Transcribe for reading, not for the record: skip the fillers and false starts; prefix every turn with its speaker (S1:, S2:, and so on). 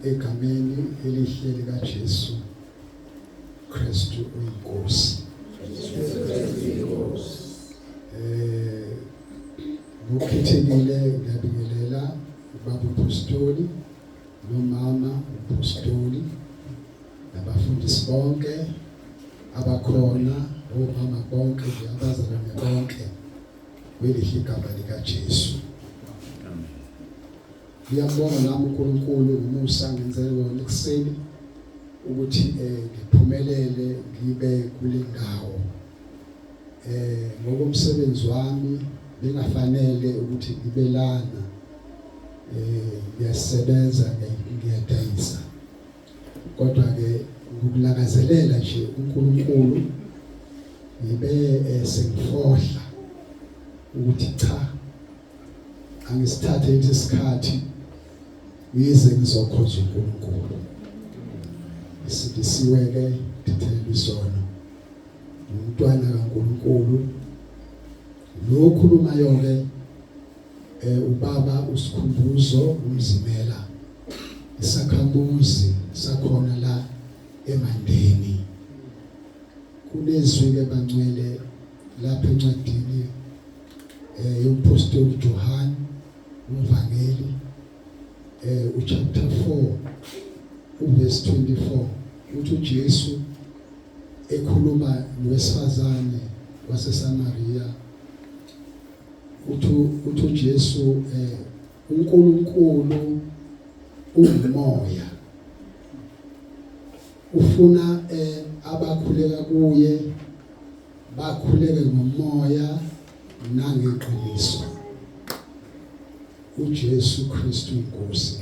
S1: Egameni elihle likaJesu Kristu uyiNkosi. Eh ngokukhethekile ngiyabingelela ubaba umpostoli nomama umpostoli nabafundisi bonke abakhona, omama bonke nje, abazalwane bonke kwelihle igama likaJesu. Ngiyambonga nami uNkulunkulu ngomusa ngenzele wona ekuseni ukuthi ngiphumelele ngibe kule ndawo. Ngokomsebenzi wami bengafanele ukuthi ngibe lana. Ngiyasebenza, ngiyadayisa. Kodwa ke ngokulangazelela nje uNkulunkulu ngibe sengifohla ukuthi cha, angisithathe isikhathi ngize ngizokhonza uNkulunkulu. Ngisindisiwe ke, ngithethelelwe izono, umntwana kaNkulunkulu. Lo okhulumayo ke ubaba uSikhumbuzo uMzimela, isakhamuzi sakhona la eMandeni. Kunezwi ke bangcwele lapha encwadini yompostoli Johan umvangeli, uchapter 4 uverse 24, uthi uJesu ekhuluma nowesifazane waseSamaria, uthi uJesu uNkulunkulu ungumoya, ufuna abakhuleka kuye bakhuleke ngomoya nangeqiniso. uJesu Kristu inkosi.